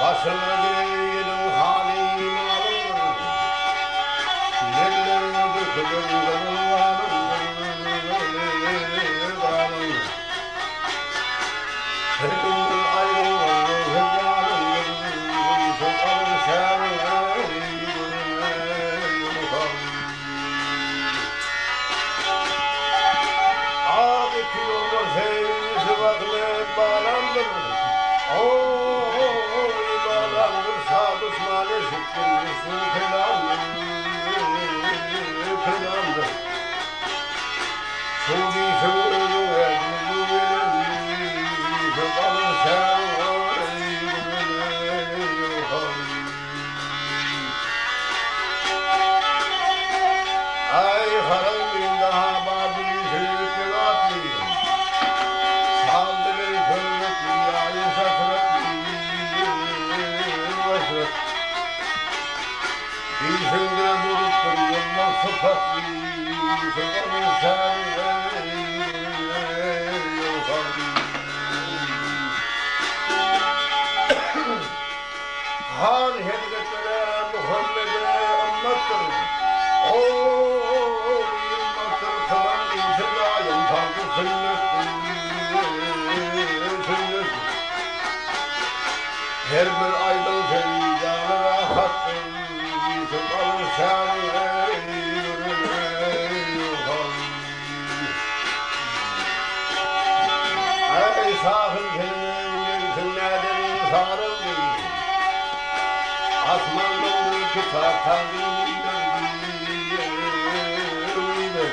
Başyna geýeniň haly malyňdyr. Ýelleriňe dökülen gyzyl ganyňdyr, ganyňdyr. Her günden aýrylgan göwher ýalyňdyr. Sokalyň şäriňe, görüne ýumşan. Ak iti ýollar seýsi bakmet balamdyr. Oý, balamdyr, şa duşman eşitsin, şu kelamdyr, kelamdyr. Şu diýseň özüňe duzly gelendir, galyň şäriňe, görüne ýokan. Aý, haram indi-ha Babyly söýüpjek atly, Saz bilen söhbetli, ýaýy şaşyratly, başrat. Diýseň-de bolupdyr ýylmaz sypatly, Sypaly şäri ýokarly. Han hezretlere Muhammede ymmatdyr. Ol ymmatdyr kylan işi daýym parzy sünnetdir, sünnetdir. Her bir aýdan seni jany rahatdyr, Sypaly şäriňe ýörene han. Äý, şahym seniň öňüň näden saraldy? Asmandan bir kitap tagzym iberdi, iberdi.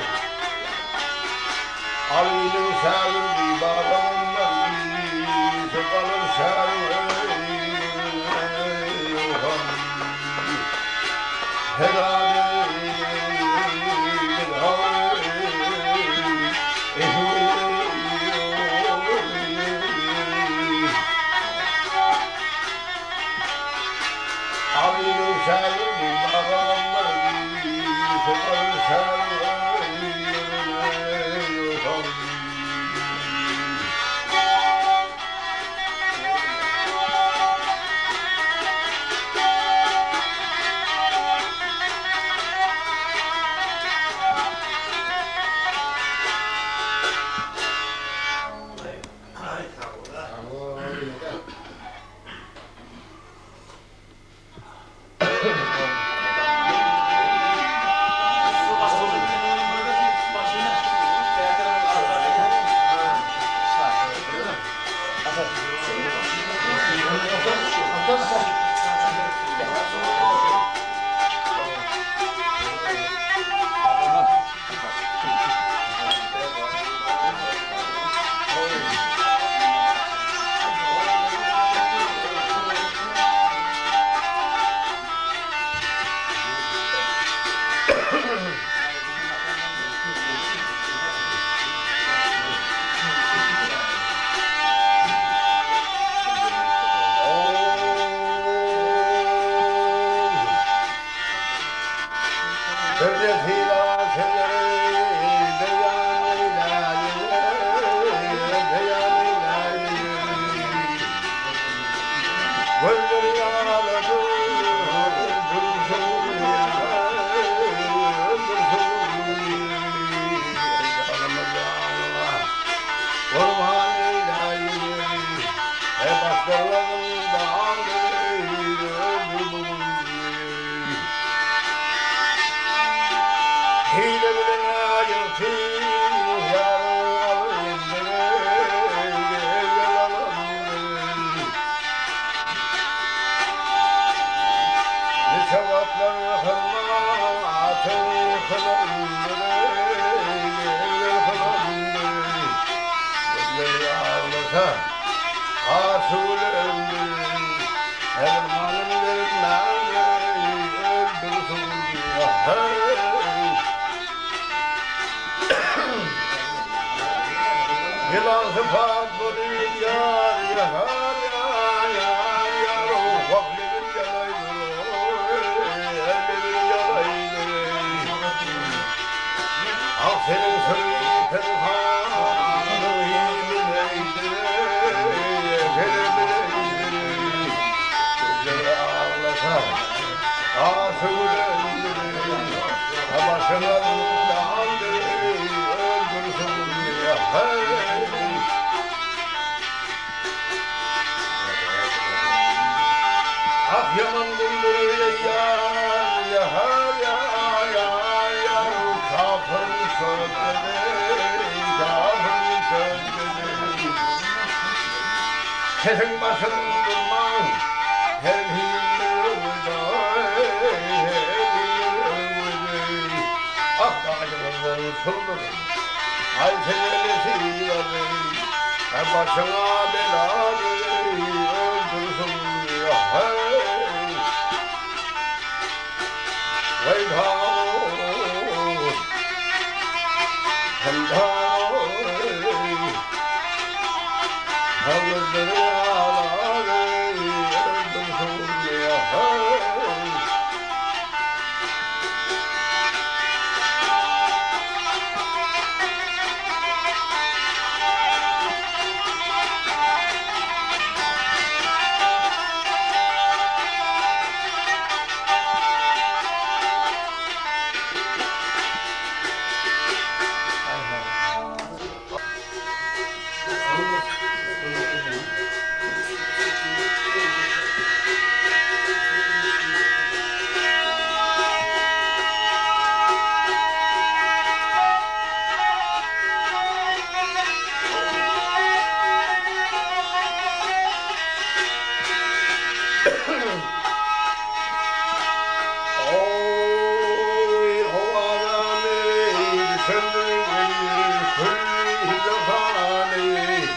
Alynyň şägirdi Babamammardy, Sypalar şägirdi Hile bilen aýyrty Niçe wagtlar hyzmaty kylyndy, Gözleri aglasa, aşyk öldü, Häzir malym bermän öldürsin, heý! Ýylan sypat bolyp ýar ýar ýar ýar ýar Wah lebim ýanaýdyr oý lebim ýanaýdyr Ah seniň syrly pynhanyňy bileýdim hele bileýdim. Başyňa zyndanydy öldürsin hey. Ah ýaman guldur ýar ýar ýar ýar kafir sözdedi kafir sözdedi. Sesiň başyn durman her hili Ah daýyňyzdan şuldur Aý seneli sylaly Başyňa belaly öldürsin heý Weý Oý, howadamy düşendir külli jahany.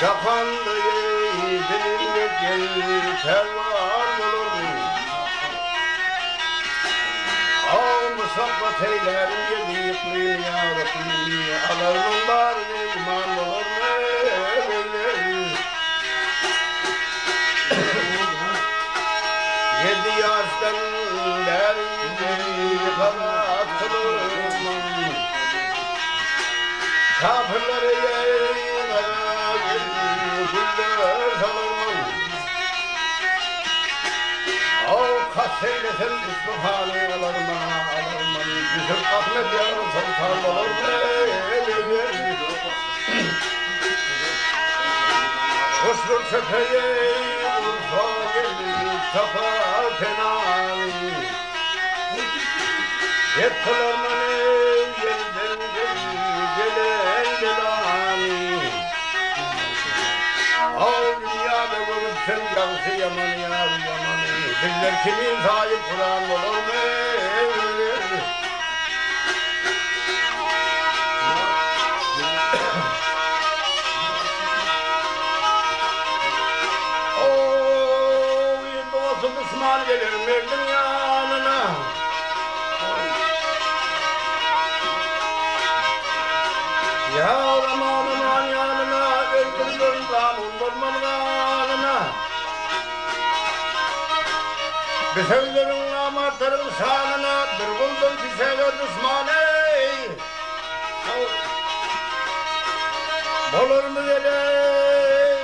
Jahanda eý, dilinde gel, perwan bolarmy? Aw, muşakgat eýlärin ýedi yklymy, ýar yklymy, alarmyň baryny güman bolarmy? Ýedi ýaşdan bäri gabat kylypman. Kapyrlary gara güller salarman. Aw, kast eýlesem Isfahany alarman, alarman. Düşüp Ahmet ýaly soltan bolarman. Guşlar çöpeýi ursa gelip tapar penany. Dep kylarman eý ýelden gelen belany. Aw dünýäde görüpsen ýagşy ýamany ýar ýamany. Bizler kimin saýyp Kuran bolarmy? Oý, dosty duşman geler merdiň ýanyna. Ýar aman-aman ýanyna, öldürilen zamun bolmaz ganyna. Bu sözleriň namartlaryň şanyna bir guldan pişege duşman eý. Bolarmy geleý?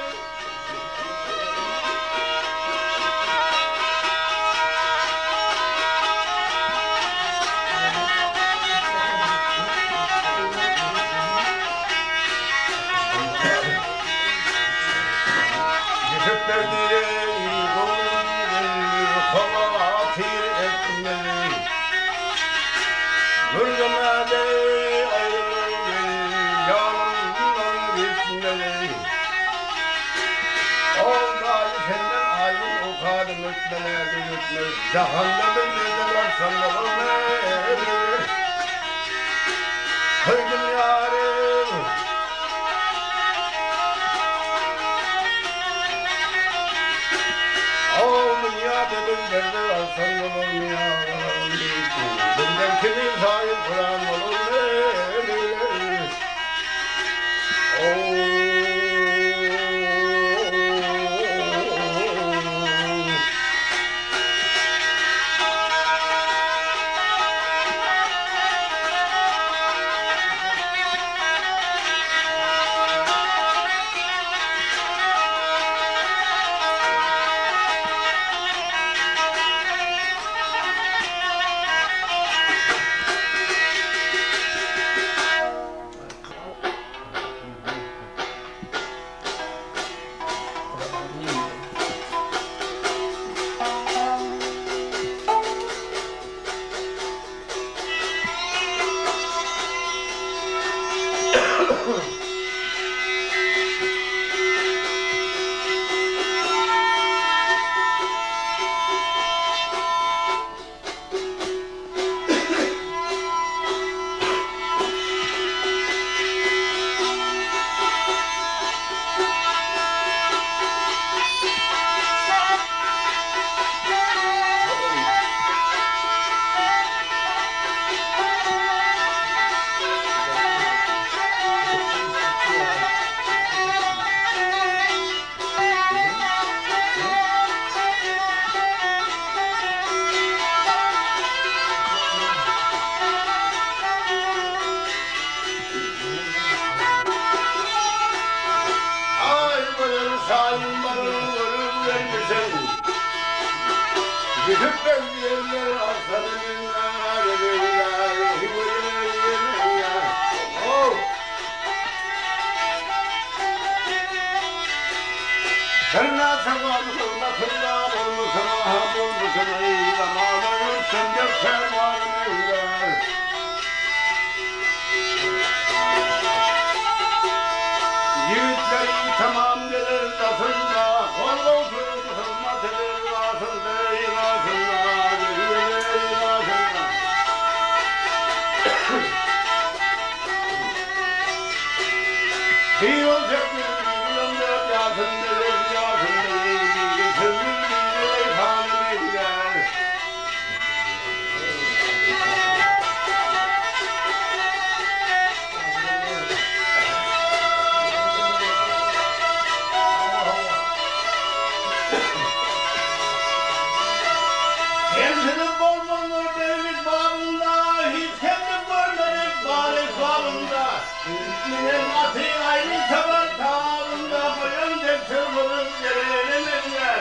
Ýüsüp berdi göwnüm howatyr etmeli. Mürzemäde aýryldy ýanymdan gitmeli. Ol daýy senden aýyn okadym ötmele düzetmez. Jahanda bilmezler akşam bolarmy? Söýdüm ýarym. Aw dünýäde bizlerde alsaň bolarmy ýa Bizler kimin saýyp kuran bolarmy? Ýüsüp beg diýenler arslana meňzär, meňzär, hüweýe meňzär. How! Her näçe wagt hyzmatynda bolmasam-a, bolmasam-aý, zamana ýurtdan dek perwana meňzär. Ýigitleri tamam geler dasynda, Gol gowşuryp hyzmat eder gasynda, gasynda, ýegeý gasynda. Bir on sekiz, bir on dört ýaşynda, ýaşynda, biri sümbül, biri reýhana meňzär. Kemsinip bolmandyr beglik babynda, Hiç kemlik görmedik bar esbabynda. Minen aty aýry çapar tabynda, Goýan dek çyrpynyp jerene meňzär.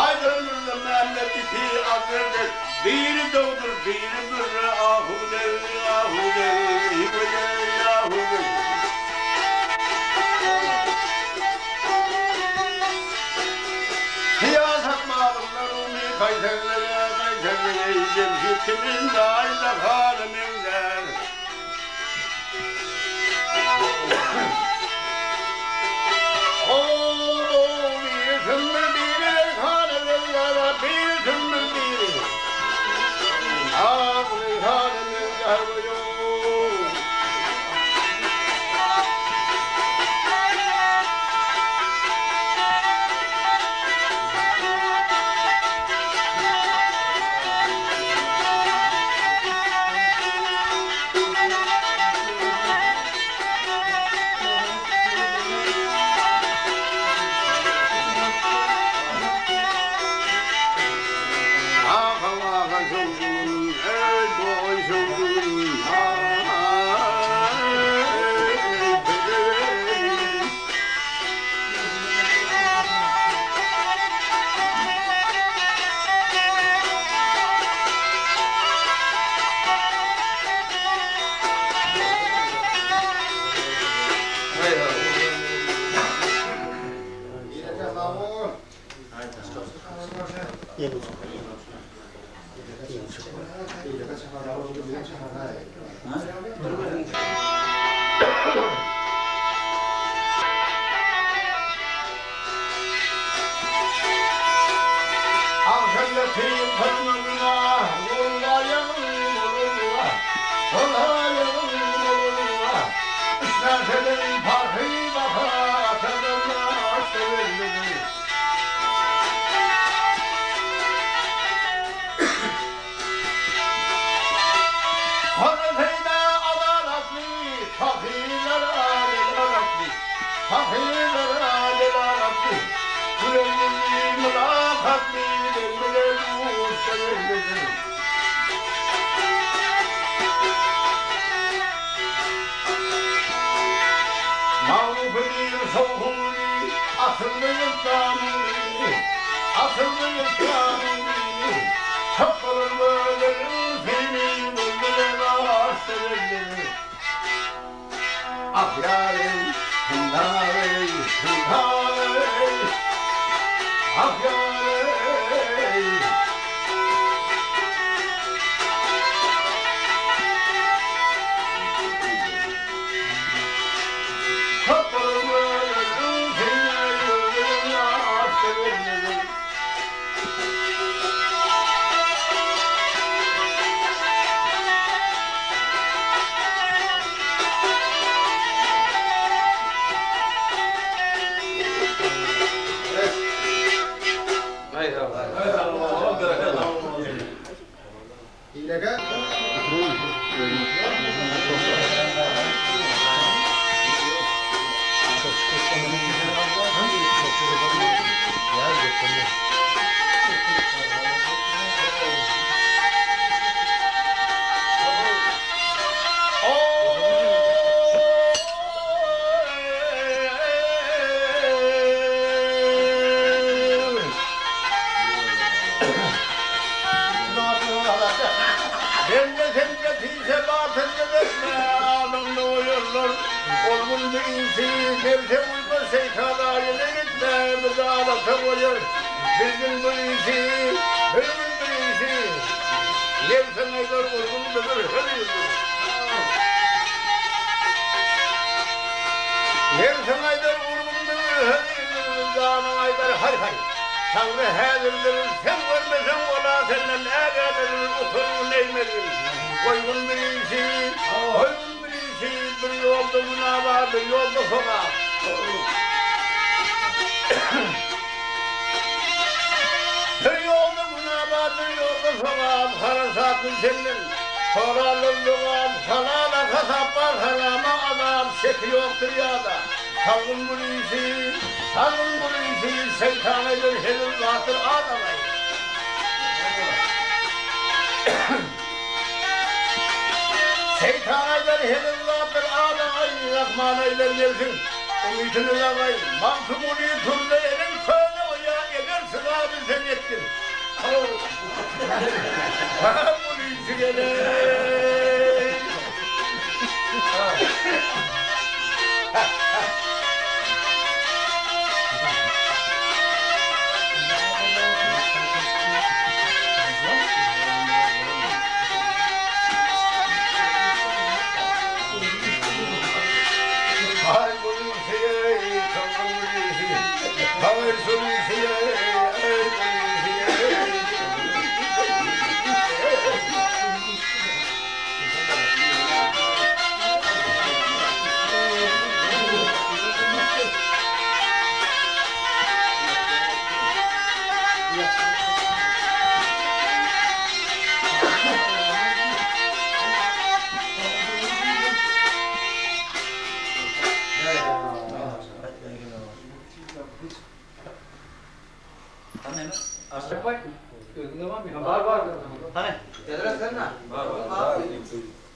Aýdar Mürze Mämmet iti Azerdek, Biri dogdur, biri mürre, Ahudeý, ahudeý, hiweýeý, ahudeý. Syýasat babynda Rumy Kaýserlere, Kaýserlere, Jemşit kimin aýdahara meňzär. Agşam ýatyryn tanymagyna, Magrupy diýr şowhunly, Asylly yslamyň dini, Asylly yslamyň dini. Çap bolan gözleriň seni, Gözlere gaçdy belli. Ah ýareý, hyndareý, hyndareý, Ah ýareý. Çap bolan gözleriň seni, Gözlere gaçdy belli. Bende sende pişe batyr düzetme, Alyňda goýarlar ol gün bu işi, Nebse uýma şeýtana ýele gitme, Myjalata goýar bilgin bu işi, Bilgin bu işi, Nebsiň aýdar ol gün bilir her ýyldyz. Nebsiň aýdar ol gün bilir her ýyldyz, Janyň aýdar haý-haý. Taňry häzirdir, sen görmeseň ola senden ägädir, utangun eýmegin. Goýgun bir işi, goýgun bir işi, bir ýolda günä bar, bir ýolda sogap. Bir ýolda günä bar, bir ýolda sogap, harasat bil senden sorarlar jogap, halala hasap bar, harama azap, şeki ýokdur ýada. Salgyn bir işi, salgyn bir işi, şeýtan eder hezil batyr adamay. Şeýtan aýdar hezil batyr adamay, Rahman aýdar nebsiň umytyny lagay, Magtymguly turda eliň köne oýa, eger çyda bilseň etgin. Magtymguly işi geleý.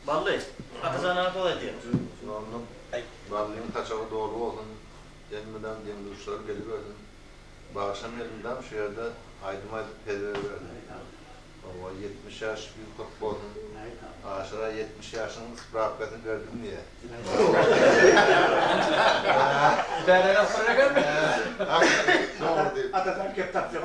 Bally, Atajan aga toý edýär. Ondan Ballyň saçagy doly bolsun, elmydam deň-duşlary gelibersin. Bagşam elmydam şu ýerde aýdym aýdyp hezil edibersin. Hawa, 70 ýaş 140 bolsun. Aşyra 70 ýaşyň sprawkasyny berdim diýýär. Dogry diýip. Atajan kep tapjak.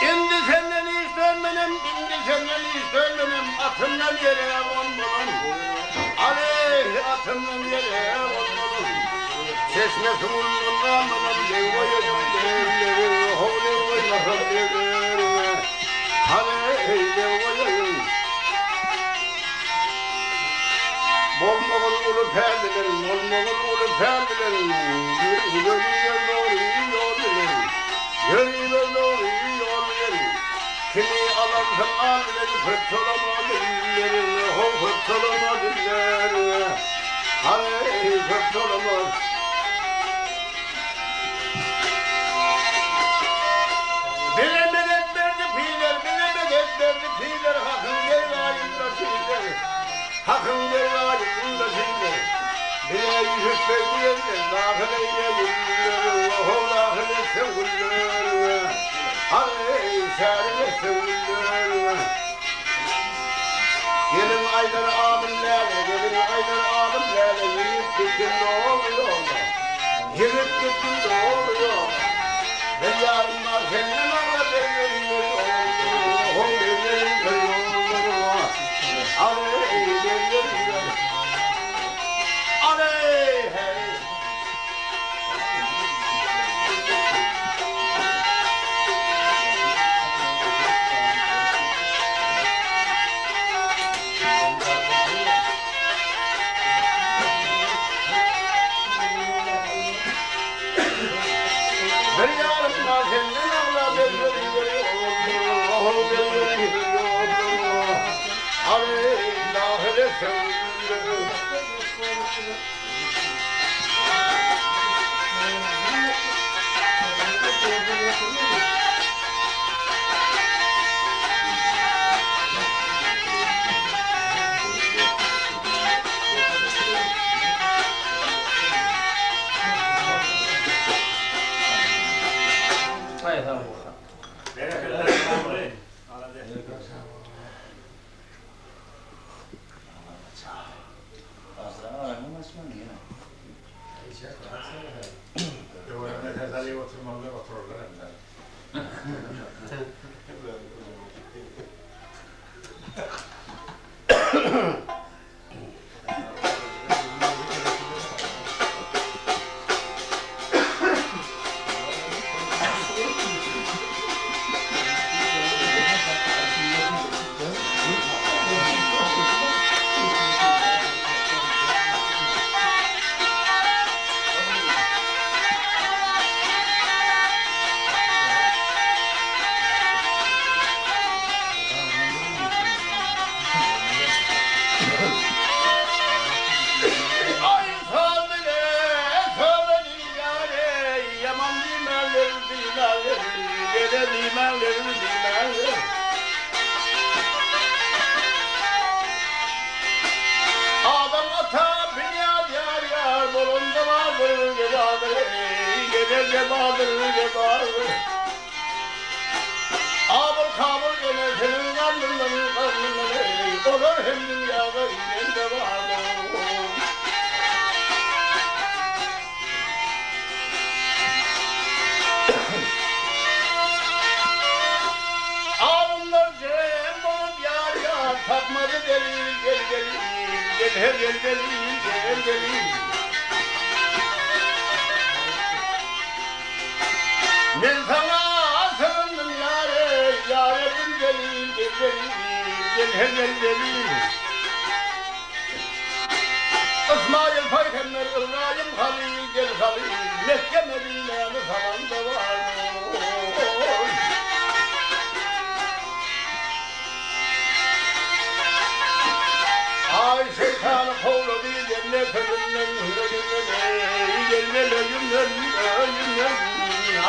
Indi senden istenmenem, indi senden istenmenem, atymdan ýere gonmalan. Aleý, atymdan ýere gonmalan. Çeşme suwundan ganmalan, deň goýaýyn devleri, how deň goýmasam devleri. Aleý, deň goýaýyn. Bolmagyn uly päl bilen, bolmagyn uly päl bilen, Ýöriber dogry ýol bilen, ýöriber dogry ýol bilen. Kimi alarsyň al bilen, köp çolama dilleriňe, how köp çolama dilleriňe, Haleý, köp çolama. Bize medet berdi piler, bize medet berdi piler, Hakyň dergaýynda şirler. Hakyň dergaýynda şeýle, Bize Ýusup beg diýenler, Dahyl eýle gülleriňe, How dahyl etseň gülleriňe, Aý, şärik etseň gülleriňe. Gelin aýdar adym Läle, Gelin aýdar adym Läle, Ýigit gitgin dogry ýolda, Ýigit gitgin dogry ýolda. Bir ýarym bar senden agla, Bir ýörüň ýolda, Bir ýörüň ýolda. Aý, bir ýörüň ýolda. Aý, heý. Bir ýarym bar senden agla bir ýörüň ýolda, bir ýörüň ýolda. Aý, dahyl etseň gülleriňe. Aý saz bile sözledi ýar-eý, ýaman diýmäňler, diýmäňler, beýle diýmäňler, diýmäňler. Adam ata binýat ýar ýar bolanda bardyr jezadyr eý, gele jezadyr, jezadyr. Abyl Kabyl enesiniň garnyndan garnyndan eý, olar hem dünýäge inende bardyr. Alymlar jem bolup ýar ýar tapmady delil gel delil gel he gel delil gel delil. Men saňa sygyndym ýar eý ýar edim delil gel delil gel he gel delil. Ysmaýyl paýhember Ybraýym halyl gel halyl Mekge Medinäni salanda bardyr. Aý şeýtany kowlady jennet özünden öýünden eý gel gel öýünden öýünden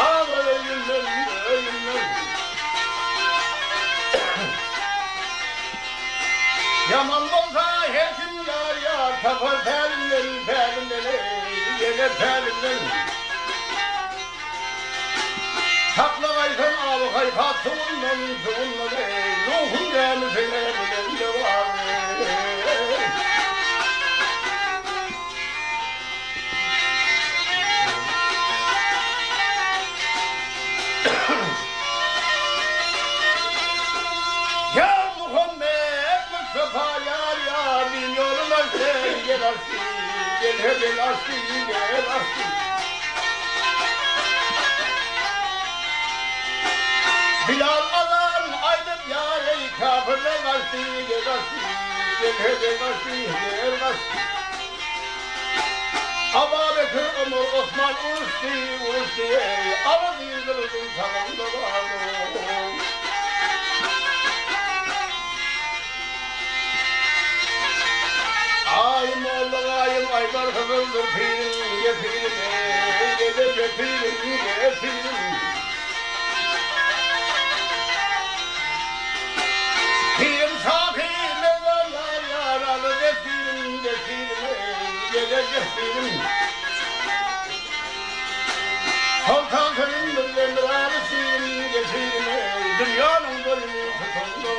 aga öýünden öýünden. Ýaman bolsa her kim ýar ýar tapar pälinden pälinden eý geler pälinden. Sakla gaýtan aly haýhat suwundan suwundan eý Nuhuň gämisine münende bar eý. Ýa Muhammet Mustafa ýar ýar din ýolun açdy gel açdy gel he gel açdy gel açdy. Bilal azan aýdyp ýar eý kafirler gaçdy gel gaçdy gel he gel gaçdy gel gaçdy. Aba Bekir Omar Osman uruşdy uruşdy eý Aly din gylyjyn çalanda bardy. Aý molla gaýym aýdar hyzyldyr piriň gepirim eý gele gepirim gepirim. Pirim şahy mevlam ýar ýar aly. geçdiğim. Soltan senin birden bir arısıyım geçirim. Dünyanın boyunu tutundu.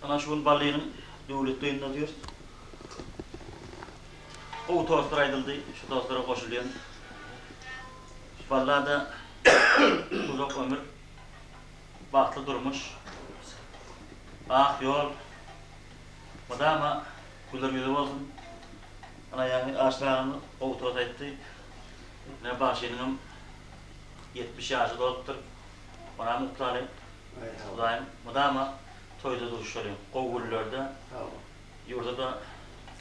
Ana şu gün Ballynyň döwlet toýunda diýer. Gowy tostlar aýdyldy, şu tostlara goşulýan. Şu Ballada uzak ömür, bagtly durmuş, ak ýol, mydama güler ýüzi bolsun. Ana ýaňy Aşyr gowy tost aýtdy. Ine bagşynyňam 70 ýaşy dolupdyr. Onam gutlaly. Hudaýym mydama toýda duşalyň, gowy günlerde. Ýurda da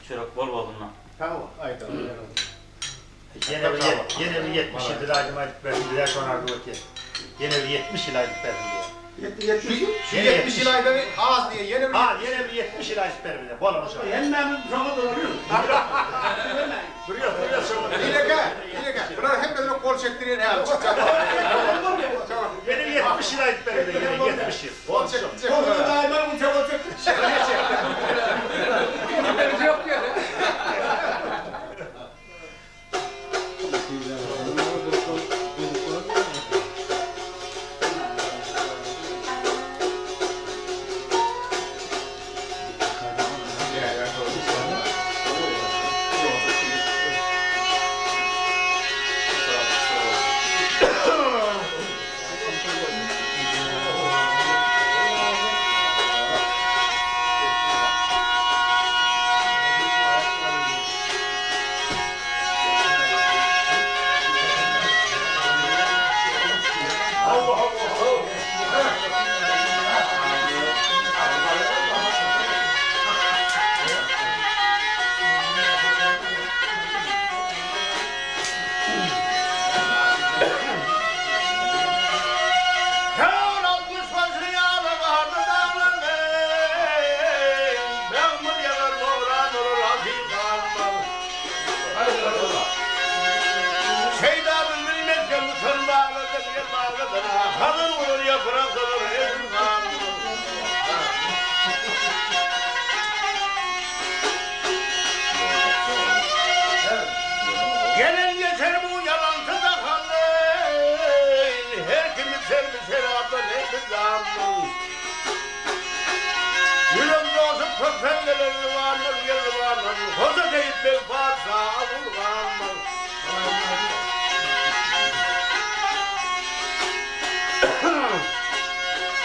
çörek bol bolsun. Sag bol, aýdalım. Ýene bir ýene bir 70 ýyl aýdym aýdyp bersin, bize şony arzuw etýär. Ýene bir 70 ýyl aýdyp bersin diýär. Şu 70 ýyl aýdany az diýe, ýene bir Ha, ýene bir 70 ýyl aýdyp ber bize. Bolany şo. Hemmämiz şoňa dolanýarys. Duruyor, duruyor şoňa. Dileke, dileke. Bular hemmesine kol çekdirýän häli çykjak. Ýene bir 70 ýyl aýdyp ber bize, ýene 70 ýyl. Kol çekdirjek. Koluny daýyma uça kol çekdir. Hazan bolar ýaprak salar edil galmaz. Gelen geçer bu ýalançy jahanda Her kim içer şerapdan edil galmaz. Ýürek joşup kökden gelen zybanlar ýel zybanlar Hoja Seýit beg patyşa abul galmaz.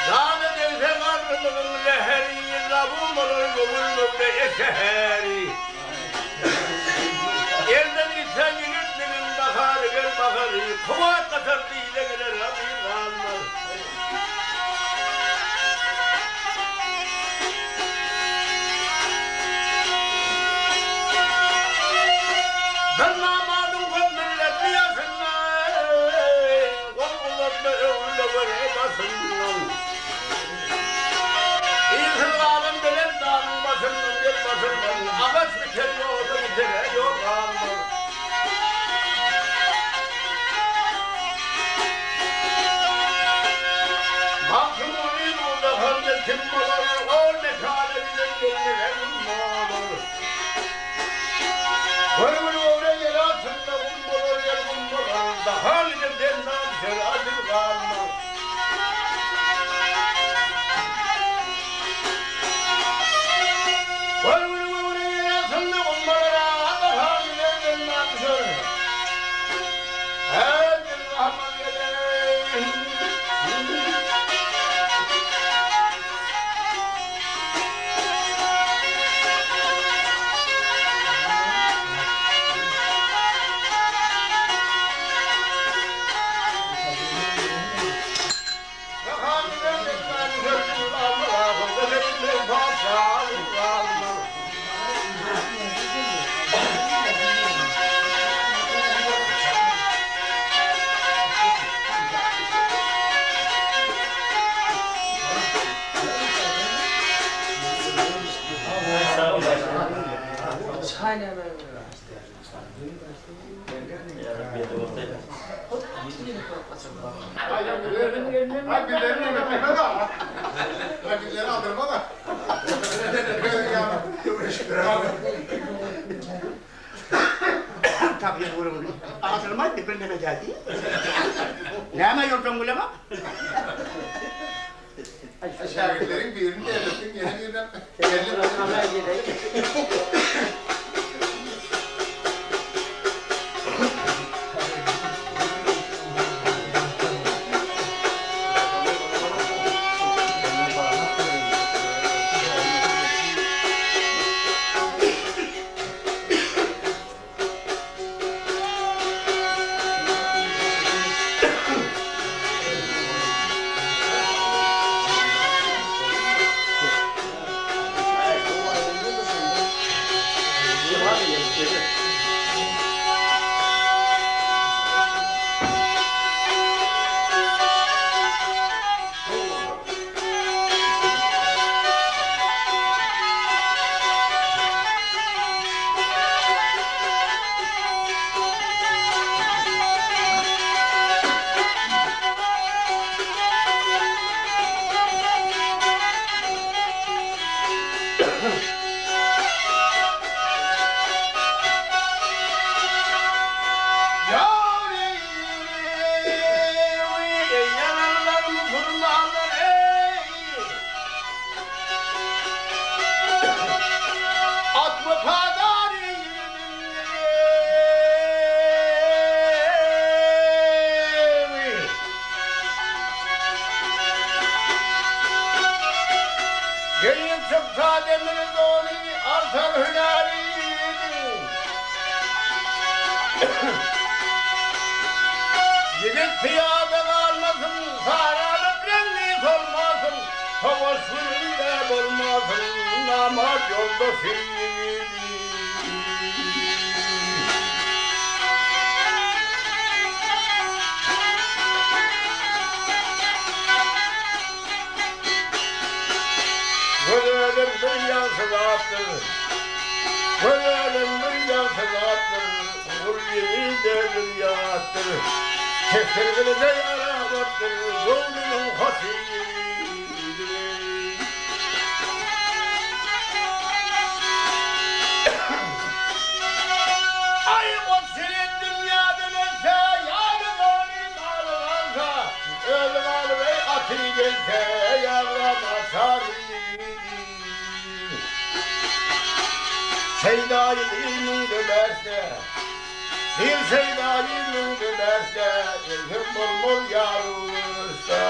Jana degse garrylygyň zäheri, Zabun bolar göwün göwne eşeheri. Elden gitse ýigitligiň bahary gel bahary, Kuwwat gaçar dile geler razy galmaz. Bir namadyň köp milletli ýaşynda, Gol uzatma öwrüle göre başyndan. Ilsiz galan belent dagyň başyndan, Gel başyndan, agaç biter ýolda gitere ýol galmaz. Magtymguly nurjahanda kim bolar, Ol mekana giden gelmege gün bolar. Görgül göwre ýel astynda gum bolar, ýel gum bolar, Dahan gider dendan ser adyl galmaz. Görgül göwre ýel astynda gum bolar, Dahan gider dendan ser. Aldyrmaýdy birneme dädi. Näme ýoldan gülemek? Şägirtleriň birini derletdiň, ýene birinem derletmediň. Gelip çyksa demir dony artar hünäri. Ýigit pyýada galmasyn, saralyp reňli solmasyn, Savaş gününde bolmasyn, namart ýoldaşy. Gözelim bir ýagşy zatdyr, Gözelim bir ýagşy zatdyr, Gul ýigide bir ýatdyr. Kesir gylyja ýaramaz. Muhabbetdir göwnüniň hoşy. Aý goç ýigit dünýäden ölse, ýa-da dony maly galsa, özi galyp eý aty gelse, ýaglama çary. Şeýdaýy müňde bäşde, Bir şeýdaýy müňde bäşde, Ölsem bolmaz ýarusta.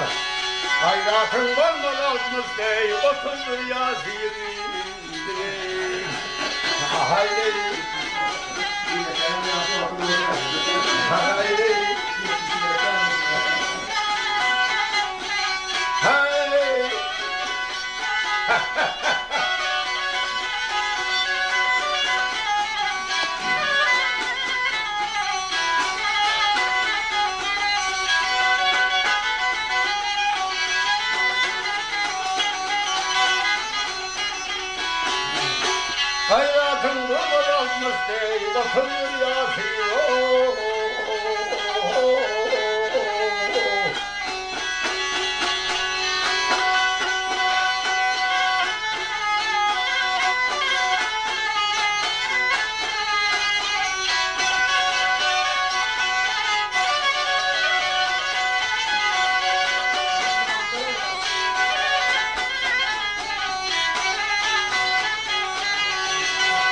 Gaýratyň bolmaz 60 deý, 31 ýaş ýigidi. Ahaý-leý. Ahaý-leý. Heý! Gaýratyň bolmaz 60 deý, 31 ýaşy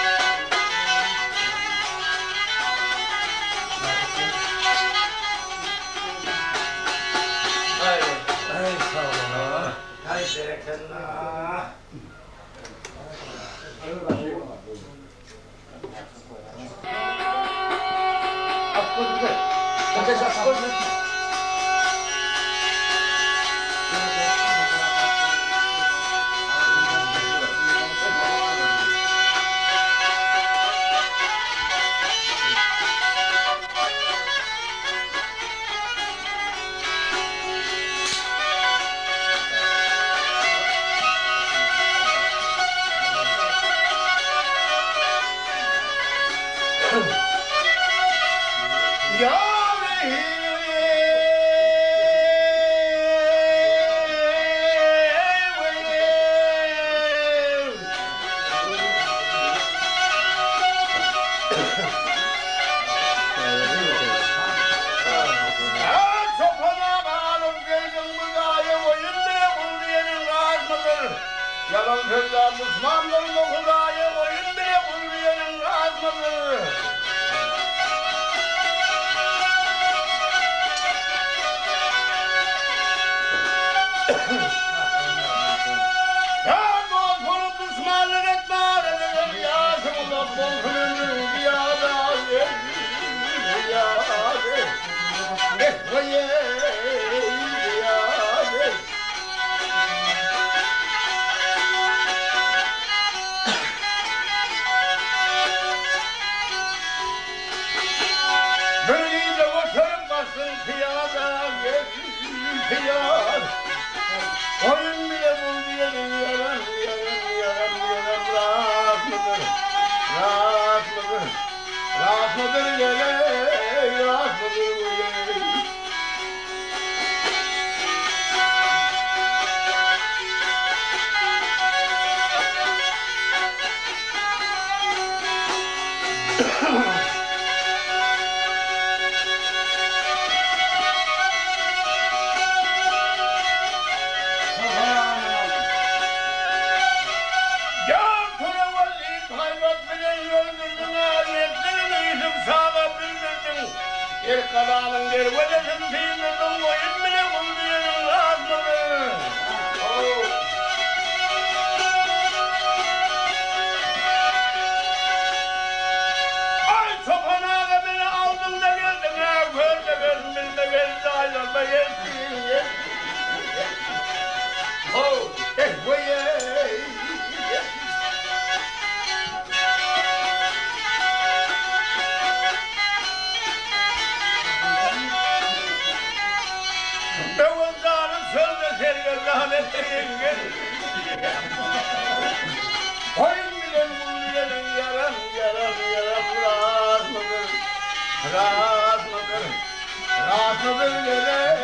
Ay sag boluň. Ay berekella. Yalan sözler düşmanların Hudaýa goýun bile gul diýeniň razmydyr? Ya dost bolup düşmanlyk etme arada ýaşyň uzak bolsun ömrüň zyýada, zyýada. Eh, zyýada. Bir gije göterip başyn piyada, piyada. Oyun bile bul diyenin yaran, yaran, yaran, yaran, rahat mıdır? Rahat mıdır? Rahat mıdır gele, rahat mıdır bu gele? Ya Turevelli hayrat bile öldürdün, ayetlerini yüzüm sağa bildirdin. Er kalanın dervedesin sıyırdın, oyun bile kul diyenin razmıdır. Oh. Ay çoban ağa beni aldın da geldin ha, gör de geldin, bilme geldi, aylanma geldin. Oh, eh, vay, ey. Bevazanın sözde sergezdan ettiğin gel. Oyun bilen kul bilenin yaran yaran yaran rahat mıdır? Rahat mıdır? Rahat mıdır gele?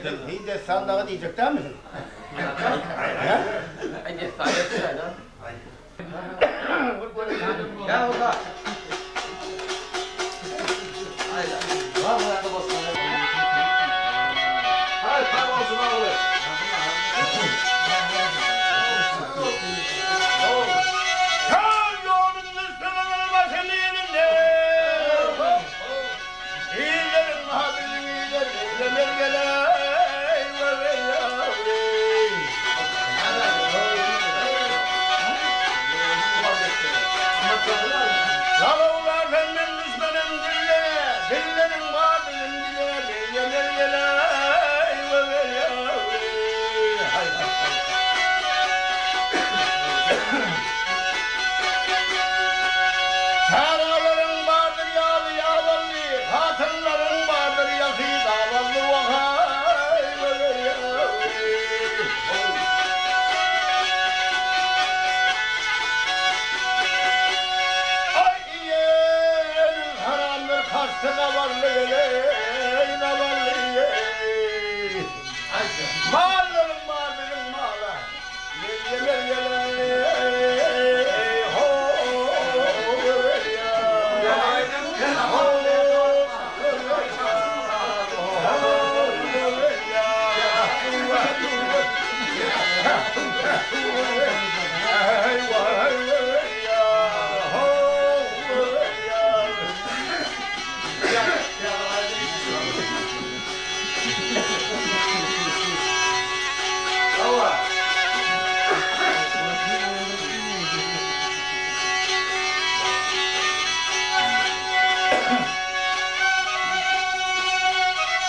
Hiý dessan dagy diýjek dälmisiň? Aý dessan ýetişäýdä. Çagalaryň bardyr ýaly ýabally, Hatynlaryň bardyr ýasy dabanly Wahaý Aý iýen haramdyr kasty gabarly geleý gabarly eý. Mallaryň bar biziň mala.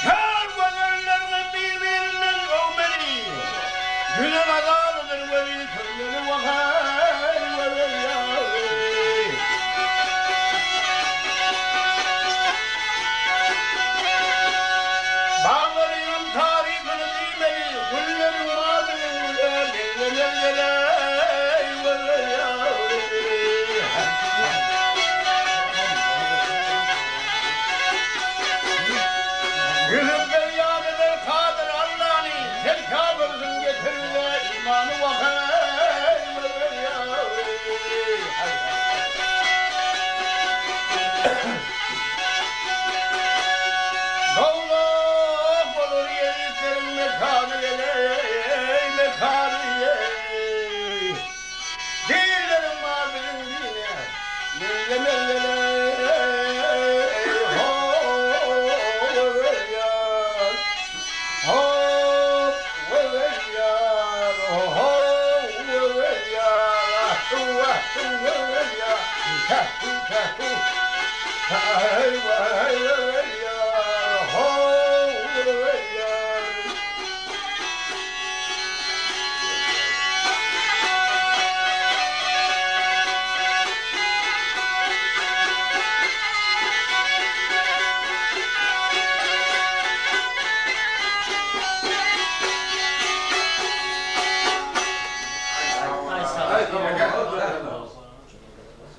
Her gözellerine bir-birinden öwmeli. Güne gazalydyr weli sürmeli wahaý weweýaý. Baglarynyň tarypyny diýmeli, Gülleriň badyny güle meňzemer geleý weweýaý. Ýüzüp berýat eder kadyr Allany, Sen käbirsiň getir bize imany wahaý weweýaý. Dowzah bolar ýezitleriň mekany geleý, mekany eý. Dinleriň bar biziň dine, meňzemez geleý, ho-o weweýar, hop weweýar, ho-ho weweýar, ah-hu-ah-hu weweýar, käh-hu-käh-hu.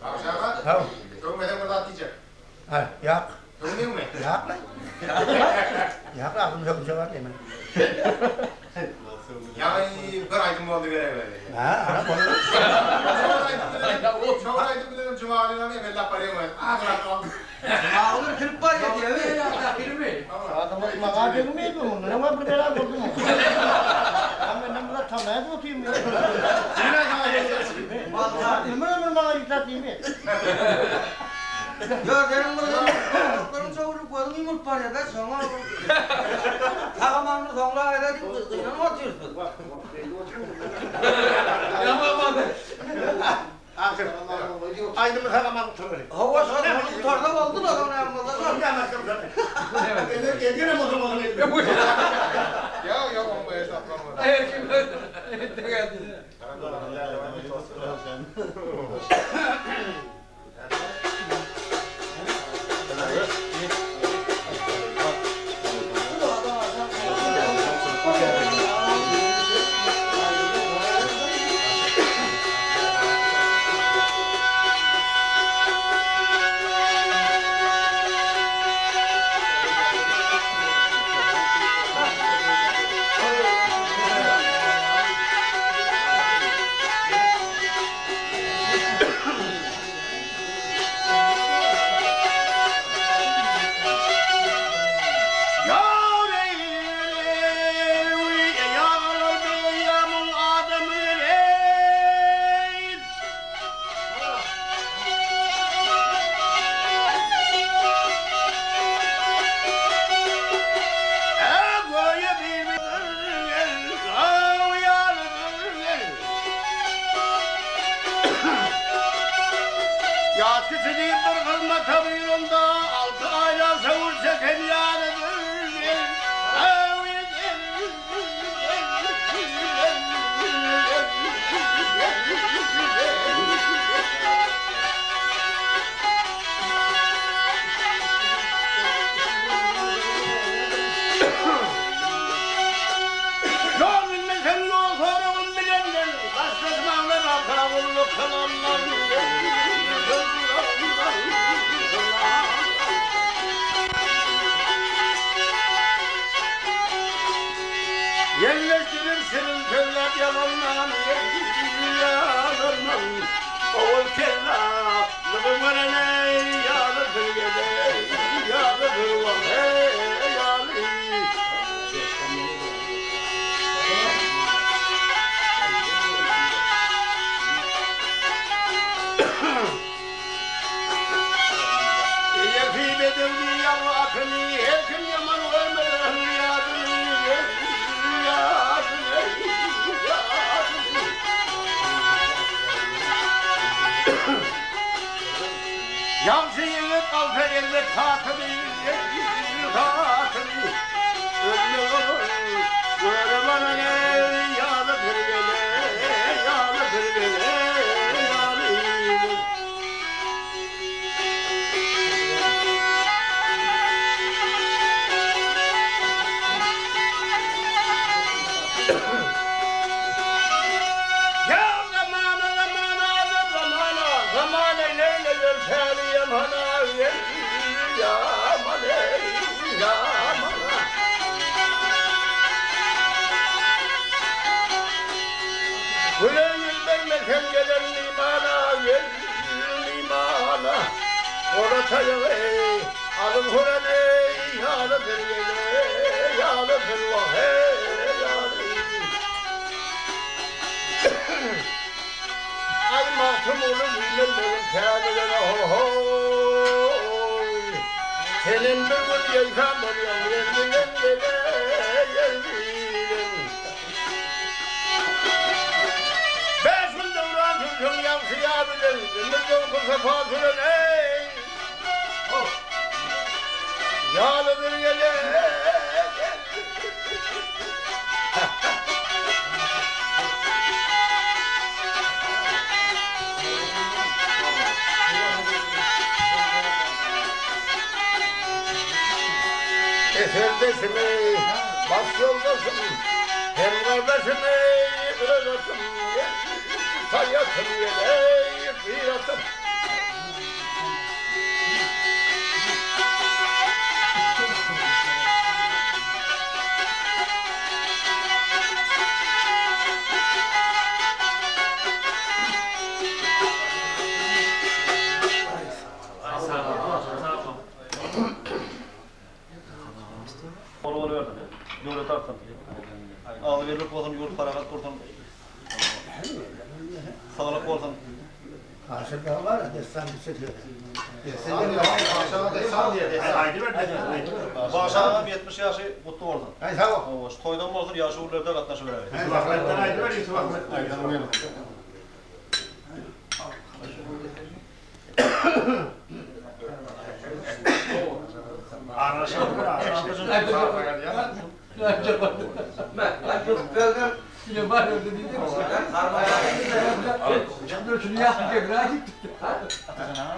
Bagşy aga, öwmeseň bir zat diýjek. Hä, ýak. Öwmeňmi? Ýak lan. Ýak, agzym sögünje bar diýmen. Ýaňy bir aýdym boldy geregeli. Hä, ana boldy. Şo bir aýdym bilenem Jumagylyňam emellap barýaň özi. Azrak galdy. Jumagyly irkilip barýar diýýär. Adamlar maňa degmeýdi, mundanam bir bela boldy. Ýa menden bir zat tamaýa otyrmy? Ömür ömür maňa ýükläp diýme. Ýör, seniň bir gursaklaryň çöwrülip gözüň ýumulyp barýar-da, şoňa sag-amanmy soňra aýla diýip gynanyp otyrys biz. Aýdymy sag-aman gutaryň. Hawa, şol gutarsa boldy-da, soň näme bolsa şol. Edýänem bolsaň, ýok. Ýok, ýok, oňmaýar.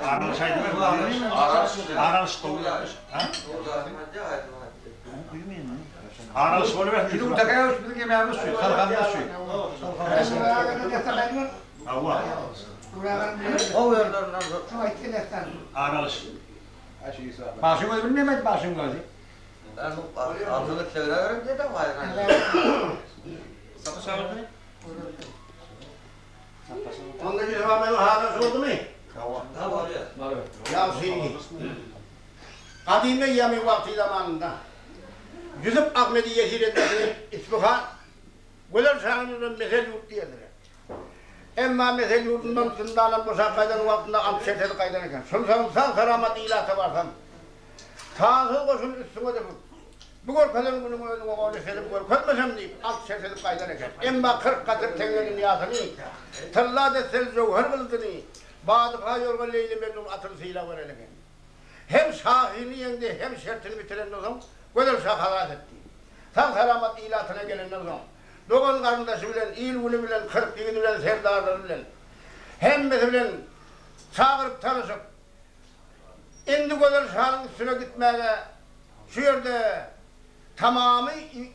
Aralyş aýdyp Aralyş gowy. Aralyş bolubersin. Şunu takaymış bizim yemeğimiz şu. Kalkanımız şu. Hawa. O yerlerinden Aralyş. Başın gözü bilmem başın gözü. Ben altını çevirebilirim diye de var. Onda Yusuf Ahmet'in hatası oldu mu? Ya seni. Kadime yemi vakti zamanında Yusuf Ahmet'i yesir etmesini İsmihan Güzel şahının mesel yurt diyedir. Emma mesel yurdundan zindanın boşa kaydan vaktinde ant şertedi kaydan eken. Şunsan sağ selamat ilata varsam. Sağsız koşun üstüne de bu görkezen günün özüne onu sedip görkezmesem deyip alt şertedip kaydan eken. Emma 40 katır tengenin yasını, tırla desel cevher kılıcını, Badıka yorga Leyli Mecnun atını sıyla veren eken. Hem şahini yendi hem şertini bitirenden soň Gözel şah halas etdi. Sag selamat ilatyna gelenden soň dogan garyndaşy bilen, il güni bilen, 40 ýigidi bilen, serdarlary bilen hemmesi bilen çagyryp tanışyp indi Gözel şanyň üstüne gitmäge şu ýerde tamamy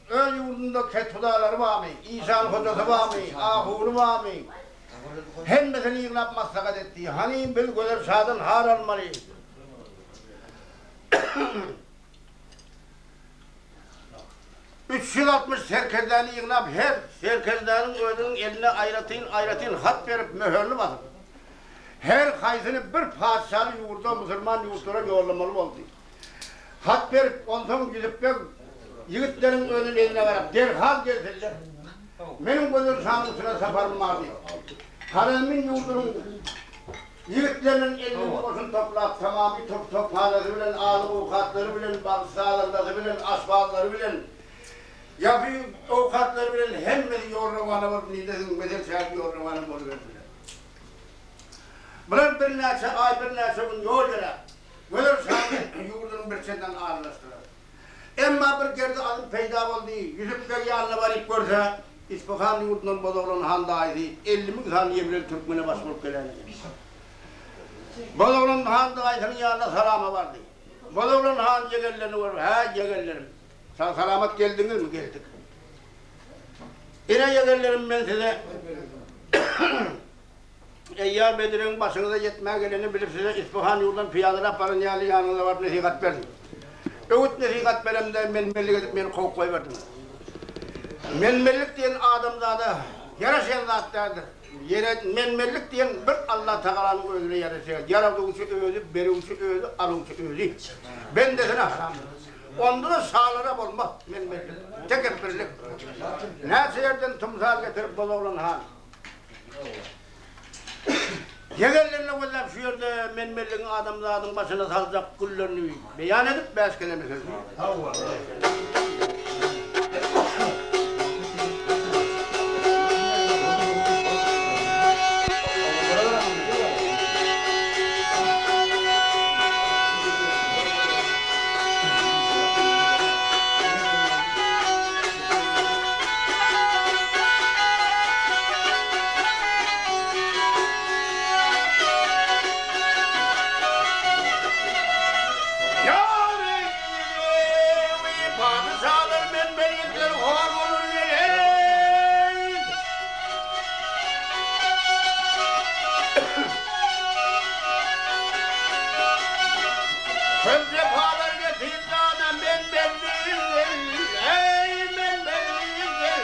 öz ýurdunda kethudalary barmy, işan hojasy barmy, ahuny barmy, hemmesini ýygnap maslahat etdi. Hany biz Gözel şadan har almaly. 360 serkerdäni ýygnap her serkerdäniň özüniň eline aýratyn aýratyn hat berip möhürli basyp her haýsyny bir patyşaly ýurda musulman ýurtlara ýollamaly boldy. Hat berip onsoň Ýüzüp beg ýigitleriň özüniň eline garap derhal gelsinler. Meniň Gözel şanyň üstüne saparym bar diýip. Horezmin ýurdunyň ýigitleriniň elini goşun toplap tamamy top tophanasy bilen azyk owkatlary bilen bagşy sazandasy bilen aşpazlary bilen ýapy owkatlary bilen hemmesi ýol rowana bolup nidesiň mesel şäher ýol rowana boluberdiler. Bular birnäçe aý birnäçe gün ýol ýöräp Gözel şanyň ýurdunyň bir çetinden aralaşdylar. Emma bir gerdi alym peýda boldy. Ýüsüp beg ýanyna baryp görse, Ispahan ýurdundan Bozoglan han daýysy 50 müň sany ýebrel türkmene baş bolup gelen eken. Bozoglan han daýysynyň ýanyna salama bardy. Bozoglan han ýegenlerini görüp, Hä, ýegenlerim, sag salamat geldiňizmi? Geldik. Ine ýegenlerim men size Eýýar Bediriň başyňyza ýetmä gelenini bilip size Ispahan ýurdan pyýadalap baran ýaly ýanyňyza baryp nesihat berdim. Öwüt nesihat beremde men-menlik edip meni kowup goýberdiňiz. Men-menlik diýen adamzada ýaraşýan zat däldir. Ýere men-menlik diýen bir Allatagalanyň özüne ýaraşýar. Ýaradyjy özi, berüji özi, alyjy özi. Bendesine haramdyr. Onda-da şalara bolmaz men-menlik, tekepbirlik. Näçe ýerden tymsal getirip Bozoglan han. Ýegenlerine gözläp şu ýerde men-menligiň adamzadyň başyna saljak güllerini beýan edip bäş keleme söz diýdi. Patyşalar men-menlikler hor bolur ýeňil. Köp jepalar getirdi adam men-menlik, eý, men-menlik.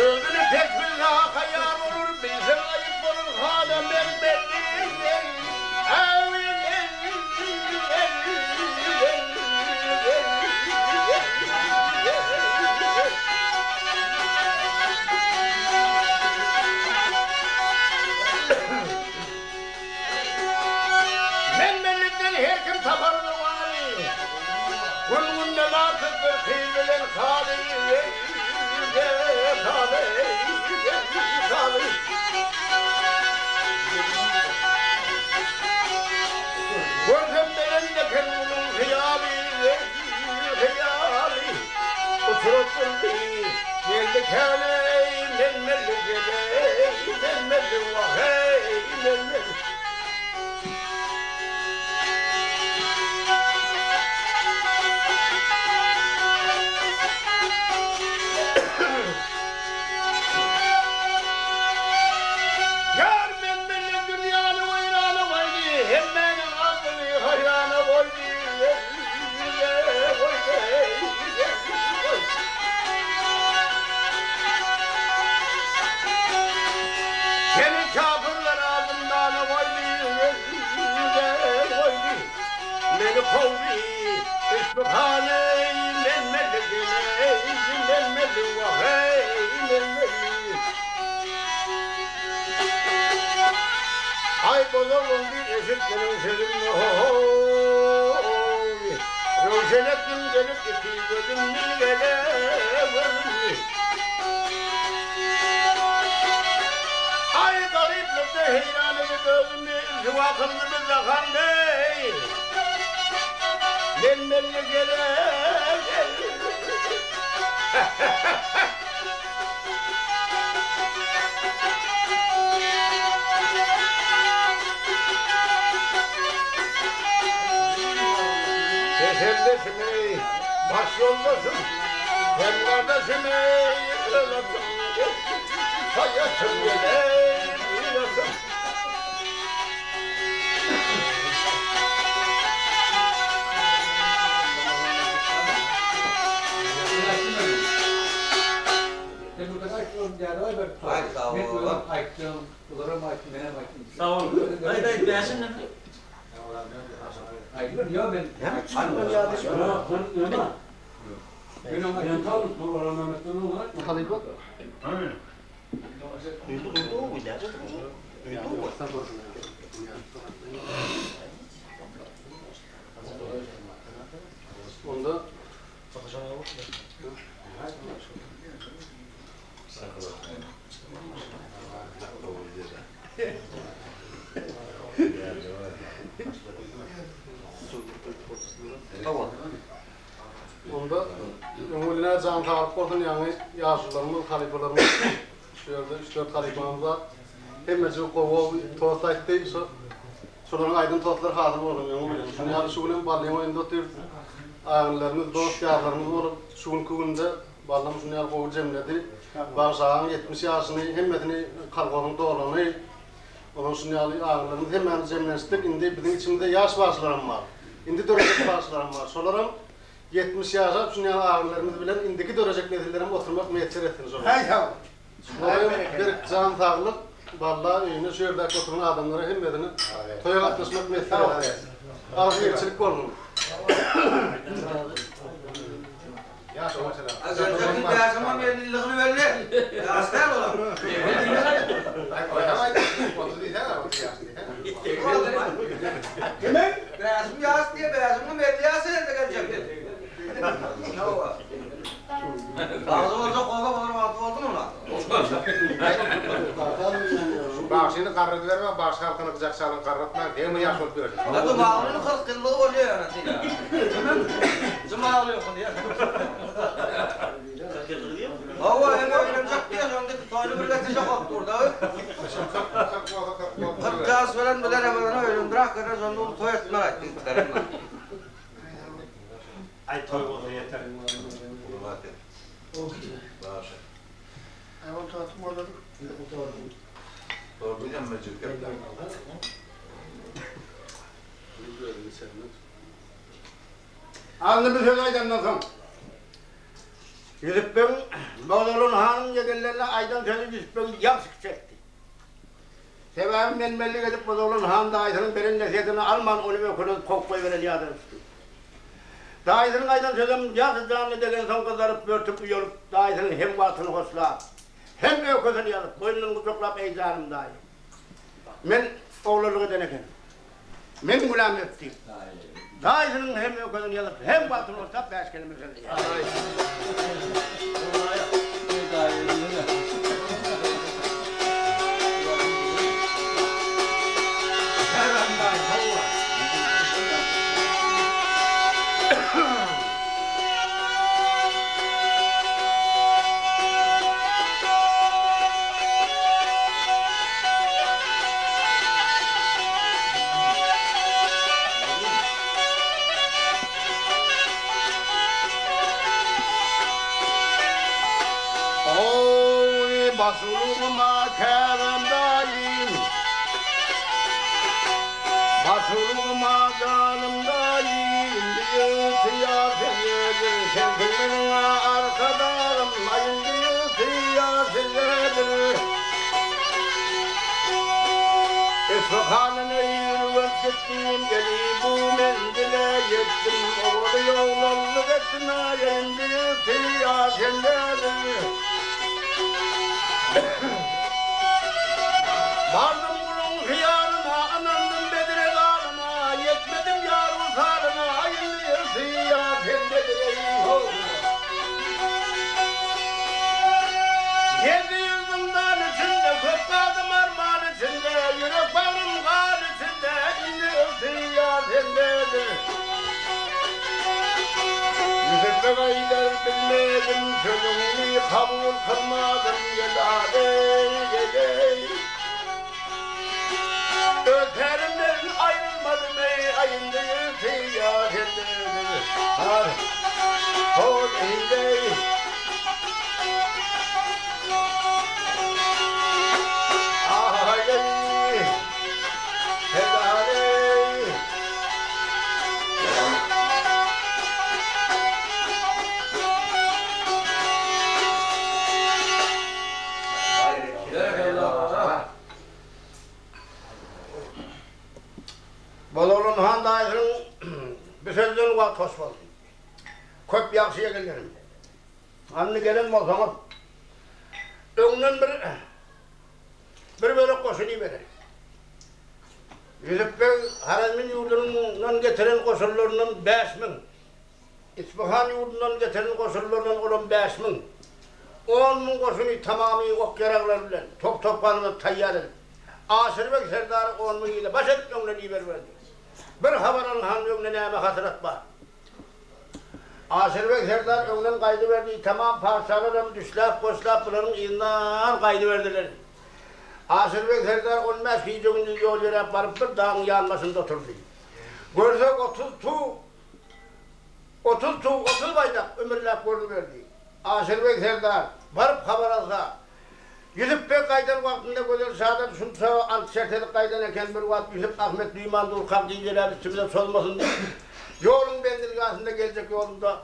Özüni pek bilse haka ýar olur, bilseň aýyp bolur hala men-menlik, eý, Men-menlikden her kim tapar zowaly. Gün-günden artyp bir kyl bilen haly, haly, haly. Görsem belent eken onuň hyýaly, hyýaly. oturyp durdy. Geldi käleý, men-menli geleý, men-menli wah-eý, men-menli. Ýar men-menli dünýäni weýrana goýdy, hemmäniň aklyny haýrana goýdy. Seni kafirler zyndana goýdy, goýdy. Meni kowdy, Isbihany, men melligim, men melli, wah-eý, men melli. Aý bozuldy eşit meniň sözümni ho-ho-oý. Röwşen etdim gelip iki gözümni gele gözümni. Aý garyplykda heýran edip özümi rüswa kyldy bizde han beý. Men belli gele gel. Keseldeşim eý, baş ýoldaşym, Hem gardaşym eý, öz atym, Haýatym gel-eý, mirasym. Sag bol. Aýt aýt bäşim näme? Onda Onda öňüne jan saglyk bolsun ýaňy ýaşulularymyz, halypalarymyz şu ýerde üç-dört halypamyz bar. Hemmejik gowy tost aýtdy. Şo şolaryň aýdan tostlary hasyl bolsun öňi bilen. Şuny ýaly şu günem Ballyň oýunda otyrys. Agynlarymyz, dost ýarlarymyz bolup şu günki günde Ballam şuny ýaly gowy jemledi. Bagşy agaň 70 ýaşyny hemmesini kolhozyň dolany. Onuň şuny ýaly agynlarymyz hemmämiz jemlenişdik. Indi biziň içimizde ýaş bagşylaram bar. Indi dörejek bagşylaram bar. Şolaram 70 ýaşap şuny ýaly agynlarymyz bilen indiki dörejek nesillerem oturmak miýesser etsin şolara. Haý sag bol. Şolara berk jan saglyk, Balla öýüne şu ýerdäki oturan adamlara hemmesine toýa gatnaşmak miýesser etsin. Agzybirçilik bolsun. Azerbaýjan bäşimem elliligini belli. Ýaş däl olam. Kimiň? Bäşim ýaş diýe, bäşimem 50 ýaşa ýerde geljek diýip. Bagly boljak oba bolar wagty boldumy ola? Bagşyny garradyberme, bagşy halkyny gyjak çalyň garratmaň, degme ýaş bolup ýörsün. Hä Jumaglyny 40 ýyllygy bolýa ýöne sen. Jumagly ýok diýýär. 40 ýyllygy diýýärmi? Hawa, hem öýlenjek diýýär, şonda toýuny bir getirjek bolup dur da. 40 ýaş bilen bilen hem öýlendir hakynda şonda uly toý etmek aýtdy ýigitler. Aý toý bolsa ýeter. Bagşy. Aý tatym bolady. Sordy hemmejik gepler. Alny bir söz aýdandan soň, Ýusup begiň Bozalan hanyň ýegenlerine aýdan sözi Ýusup begi ýagşy kiçeltdi. Sebäbi men-menlik edip Bozalan han daýysynyň beren nesihetini alman ony ökünip kowup goýberen ýadyna düşdi. Daýysynyň aýdan sözem ýagşy janyna degensoň gyzaryp, börtüp, uýalyp, daýysynyň hem wagtyny hoşlap, hem öýkesini ýazyp, boýnundan gujaklap, Eý, janym daýy! Men oglanlyk eden ekenim. Meň günämi öt diýip, daýysynyň hem öýkesini ýazyp, hem wagtyny hoşlap bäş keleme sözleýär. Baş urugyma käbäm daýym. Baş urugyma janym daýym. Indi ygtyýar sizdedir. Sensiň meniň arkadagym. Aý indi ygtyýar sizdedir. Isfahandan Ürgenç gitdim, Gelip bu menzile ýetdim. Owaly ýoglanlyk etdim, Aý indi ygtyýar sendedir. Bardym guluň hyýalyna, Ynandym bedre galyna, Ýetmedim ýar wysalyna, Aý indi ygtyýar sendedir, eý-ho! Gezdi ýyl-zyndan içinde, Köp galdym arman içinde, Ýürek bagrym gan içinde, Indi ygtyýar sendedir. Ýüzüme gaýdar bilmedim, Sözüňi kabul kylmadym, Gel-aleý, gel-eý. Öz pälimden aýrylmadym, eý, Aý indi ygtyýar sendedir. Har, hor eýleý. Aý-eý, gel-aleý. Bolalan han daýysynyň bu sözden wagt hoş boldy. Köp ýagşy ýegenlerim. Anny gelen bolsaňyz, öňden bir bir bölek goşun ibereris. Ýusup beg Horezmin ýurdundan getiren goşunlaryndan 5000, Ispahan ýurdundan getiren goşunlaryndan olam 5000, 10 000 goşuny tamamy ok-ýaraglar bilen, top-topgany bilen taýýar edip, Aşyr beg serdary 10 000 ile baş edip öňden iberiberdi. Bir habar alyň han öňde näme hasrat bar? Aşyrbeg serdar öňden gaýdyberdi, tamam patyşalaram düşläp-goşlap bularyň yzyndan gaýdyberdiler. Aşyrbeg serdar on bäş gije-gündiz ýol ýöräp baryp bir dagyň ýanbaşynda oturdy. Görse 30 tug, 30 tug, 30 baýdak ümürläp görnüberdi. Aşyrbeg serdar baryp habar alsa, Ýusup beg gaýdan wagtynda Gözel şadan şunça ant şert edip gaýdan eken, bir wagt Ýusup Ahmet duýman durkak gijeläp üstümize çozmasyn diýip, ýoluň menzilgahynda geljek ýolunda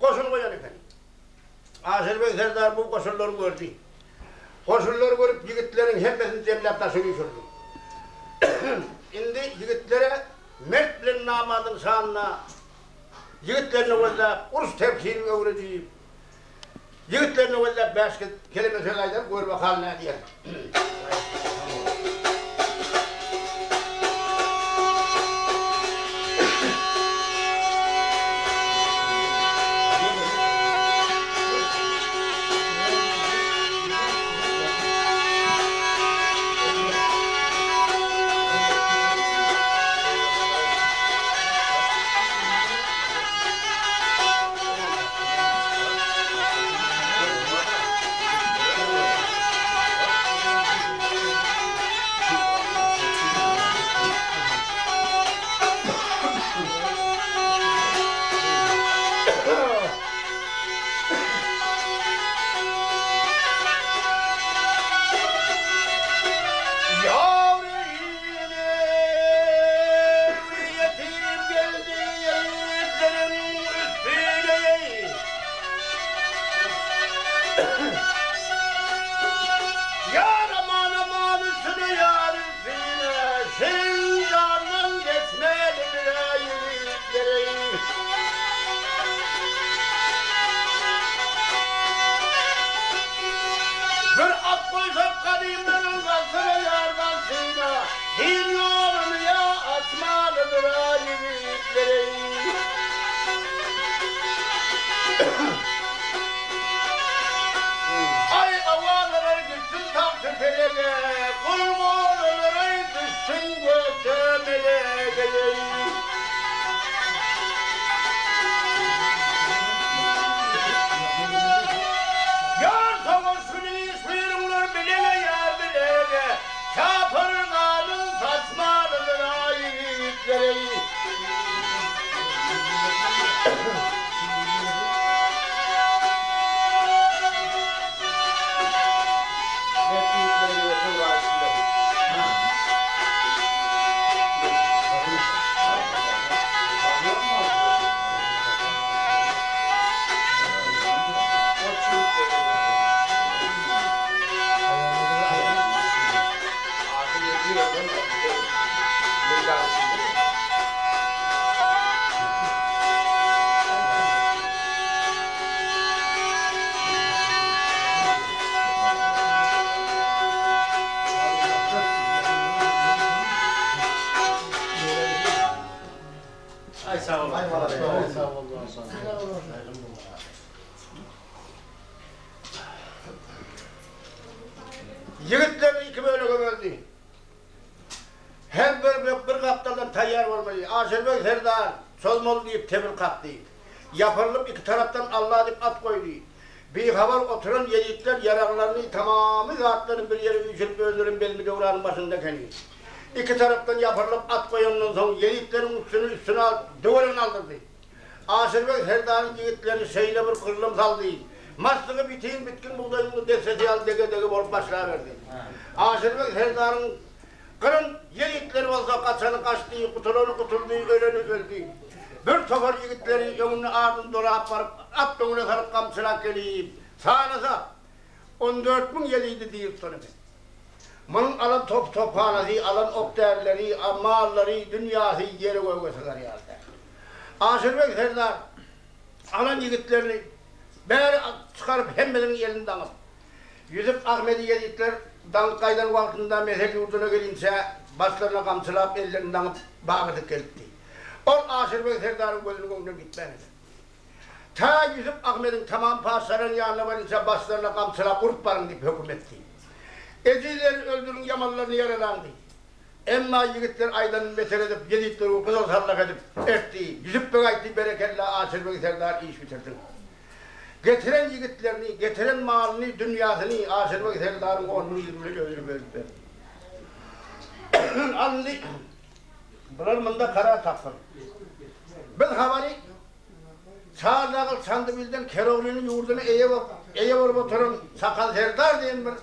goşun goýan eken. Aşyrbeg serdar bu goşunlary gördi. Goşunlary görüp ýigitleriň hemmesini jemläp daşa üýşürdi. Indi ýigitlere mert bilen namadyň şanyna ýigitlerini gözläp uruş tertibini öwredip, Ýigitlerine wellap bäş keleme söz aýdar, gör bakaly nä diýer. Ýetim geldi ýigitleriň üstüne. Ýar aman aman üstüne ýar üstüne Şirin jandan geçmelidir ýigitleri. Bir at goýsak gadymdan galsana ýar galsyna Hil ýoluny ýa açmalydyr-a ýigitleri. Aý awalalar gitsin tagty pelege, Gul golalaray düşsün gökde melege. Ýar soňa şuny iş buýruňlar bilege ýar bilege. Mert ýigitlerimize töwra aýtsynlar. Goç ýigitlerimize. Asyl ýedi ýerden meýdan içinde. Aý sag bol. Aý sag bol. Ýigitlerini iki bölege böldi. Her bölek bir gapdaldan taýýar bolmaly. Aşyrbeg serdar, Çozmaly diýip tebir kakdy. Ýapyrylyp iki tarapdan Alla diýip at goýdy. Bihabar oturan ýezitler ýaraglaryny, tamamy zatlaryny bir ýere üýşürip özlerem bezmi döwranyň başynda ekeni. Iki tarapdan ýapyrylyp at goýandan soň ýezitleriň üstüni üstüne alyp döweren aldyrdy. Aşyrbeg serdaryň ýigitlerini şeýle bir gyrlym saldy, maslygy bitin bitgin bugdaýyň dessesi ýaly dege-dege bolup başlaberdi. Aşyrbeg serdaryň gyran ýigitleri bolsa gaçany gaçdy, gutulany gutuldy, öleni öldi. Bir topar ýigitleri öňüne ardyny dolap baryp, at öňüne salyp gamçylap gelip, sanasa, 14 000 ýezidi diýip eken. Munuň alan top-tophanasy, alan ok-därileri, mallary, dünýäsi ýere-göge sygar ýaly däl. Aşyrbeg serdar alan ýigitlerini bäri çykaryp hemmesiniň elini daňyp, Ýusup Ahmedi ýezitler daňyp gaýdan wagtynda Mesel ýurduna gelinçä başlaryna gamçylap ellerini daňyp bagydyp gelipdi. Ol Aşyrbeg serdaryň gözüniň öňünden gitmän eken. Ta Ýusup Ahmediň tamam patyşalaryň ýanyna barynça başlaryna gamçylap urup baryň diýip höküm etdi. Ejizleri öldüriň ýamanlaryny ýaralaň diýdi. Emma ýigitler aýdanyny beter edip, ýezitleri gyzyl sallak edip, ertdi. Ýusup beg aýtdy, Berekella, Aşyrbeg serdar iş bitirdiň. Getiren ýigitlerini, getiren malyny, dünýäsini Aşyrbeg serdaryň ornuny ýeri bilen özüne bölüp berdi. Alyndy. Bular munda karar tapsyn. Biz habary Çardagyl Çandybilden Keroglynyň ýurduna eýe eýe bolup oturan Sakal serdar diýen bir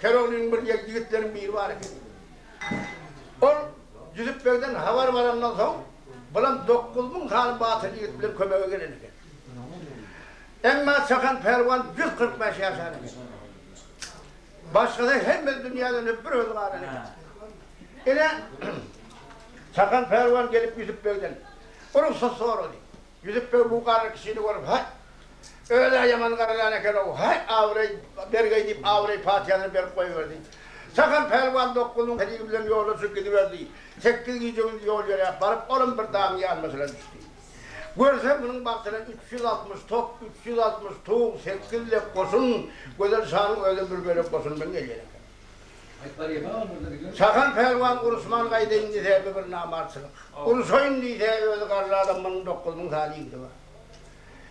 Keroglynyň bir ýigitleriň biri bar eken. Ol Ýusup begden habar barandan soň, bulam 9000 sany batyr ýigit bilen kömege gelen eken. Emma Çakan pälwan 145 ýaşan eken. Başgasy hemmesi dünýäden ötüp bir özi galan eken. Ine, Çakan pälwan gelip Ýusup begden rugsat sorady. Ýusup beg bu garry kişini görüp, Haý, öz-ä ýaman garran eken-ow, haý, abraý bergeý diýip, abraý patyýasyny berip goýberdi. Çakan pälwan 9000 heligi bilen ýola düşüp gidiberdi. Sekiz gije-gündiz ýol ýöräp baryp, olam bir dagyň ýanbaşyna düşdi. Görse, munuň bagtyna 360 top, 360 tug, sekiz lek goşun, Gözel şanyň özem bir bölek goşun bilen gelýän eken. Çakan pälwan uruşman gaýdaýyn diýse, bu bir namartçylyk. Uruşaýyn diýse, özi garry adam, munuň 9000 sany ýigidi bar.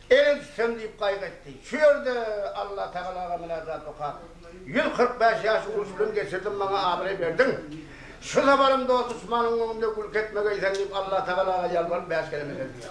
Ele düşsem diýip gaýgy etdi. Şu ýerde Allatagalaga mynajat okap, 145 ýaş uruş bilen geçirdim, maňa abraý berdiň. Şu saparam dost-duşmanyň öňünde gülki etmegeýsen diýip Allatagalaga ýalbaryp bäş keleme söz diýýär.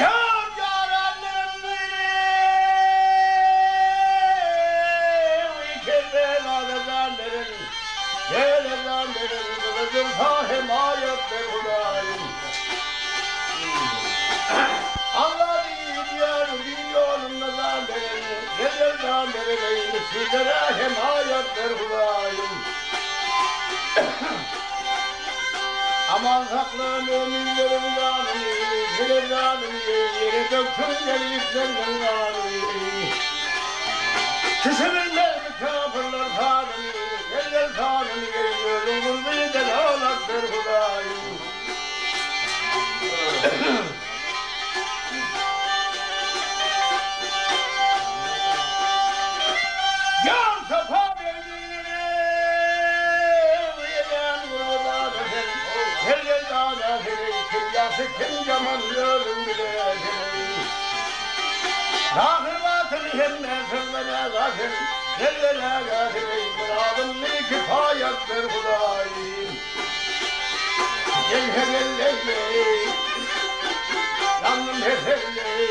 Ýar ýaranlaryň biri Kerbelada jan beren, Gele jan beren, Gyza Zülfa hemaýat ber Hudaýym. Alla diýip ýar din ýolunda jan beren, Gele jan beren, eý misginlere hemaýat ber Hudaýym. Aman sakla möminleriň janyny, Ýere janyny, ýere döksün jebisleriniň ganyny. Kişi bilmez bu kafirler halyny, Gel gel sanyny gel özüň gurby delalat ber Hudaýym. Ýar sapa berdiňem eýän gurby dana sen, Gel gel dana sen eý kim ýagşy kim ýaman özüň bile sen eý. Zahyr batyny hemme sözleme gafil, Gel gel ägä sen eý myradym bir kifaýat ber Hudaýym. Gel he gel leý-leý, Ýandym heseý-leý.